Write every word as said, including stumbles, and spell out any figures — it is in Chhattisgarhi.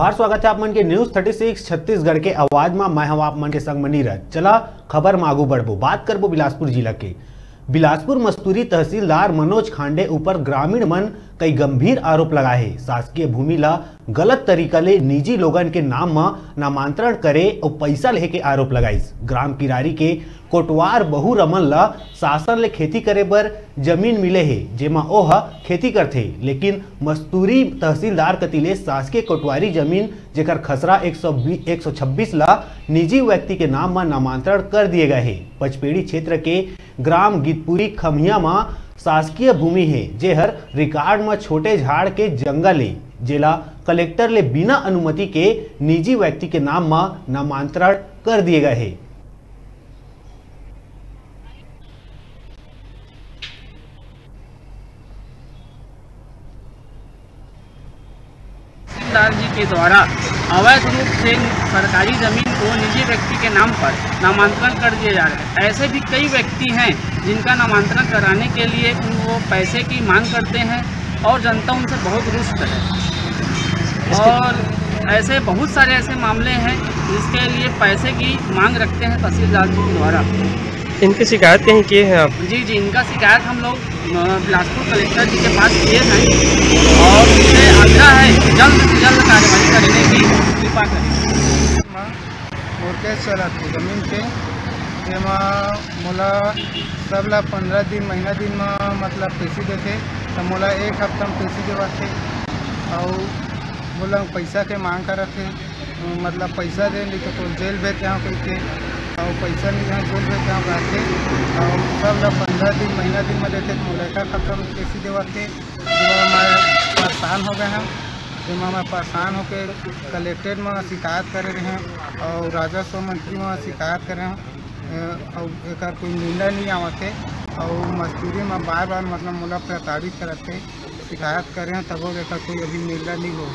बार स्वागत है आप मन के न्यूज़ थर्टी सिक्स छत्तीसगढ़ के आवाज मा। मैं हूं आप मन के संग म नीरज। चला खबर म आगू बढ़बो, बात करबो बिलासपुर जिला के। बिलासपुर मस्तूरी तहसीलदार मनोज खांडे ऊपर ग्रामीण मन कई गंभीर आरोप लगाए हे। शासकीय भूमि ला गलत तरीका ले निजी लोगन के नाम म नामांतरण करे अउ पैसा लेहे के आरोप लगाइस। ग्राम किरारी के कोटवार बहू रमन ला शासन ले खेती करे बर जमीन मिले हे, जेमा ओह खेती करथे, लेकिन मस्तूरी तहसीलदार कति ले शासकीय कोटवारी जमीन, जेकर खसरा एक सौ बीस, एक सौ छब्बीस ला निजी व्यक्ति के नाम म नामांतरण कर दिए गए हे। पचपेड़ी क्षेत्र के ग्राम गीतपुरी खम्हिया म शासकीय भूमि हे, जेहर रिकॉर्ड म छोटे झाड़ के जंगल ए, जेला कलेक्टर ले बिना अनुमति के निजी व्यक्ति के नाम म नामांतरण कर दिए गए हे। तहसीलदार जी के द्वारा अवैध रूप से सरकारी जमीन को निजी व्यक्ति के नाम पर नामांतरण कर दिया जा रहा है। ऐसे भी कई व्यक्ति हैं जिनका नामांतरण कराने के लिए उनको पैसे की मांग करते हैं और जनता उनसे बहुत रुष्ट है। और ऐसे बहुत सारे ऐसे मामले हैं जिसके लिए पैसे की मांग रखते हैं तहसीलदार जी के द्वारा। इनकी शिकायत कहीं किए हैं आप? जी जी, इनका शिकायत हम लोग अ, बिलासपुर कलेक्टर जी के पास किए हैं और उनसे आग्रह है कि जल्द से जल्द कार्रवाई करने की कृपा करें। मोर केस चलत हे जमीन के, जेमा मोला सब ला पंद्रह दिन, महीना दिन म मतलब पैसे देथे, त मोला एक हफ्ता म पैसे देवाथे। अउ मोला पैसा के मांग करत हे, मतलब पैसा दे, नहीं तो तोर जेल भेज देहूँ कहिके, अउ पैसा नहीं देहूँ, जेल भेज देहूँ कहिके। अउ सब ला पंद्रह दिन, महीना दिन म देथे, त मोला एक हफ्ता म पैसे देवाथे। जेमा मैं परेशान हो गए हूँ, जेमा मैं परेशान होके कलेक्ट्रेट म शिकायत करे रहे हूँ अउ राजस्व मंत्री म शिकायत करे हूँ। अ, अउ एकर कोई निर्णय नहीं आवत हे अउ मजदूरी म बार-बार मतलब मोला प्रताड़ित करत हे। शिकायत करे हूँ तभो एकर कोई अभी निर्णय नहीं हो।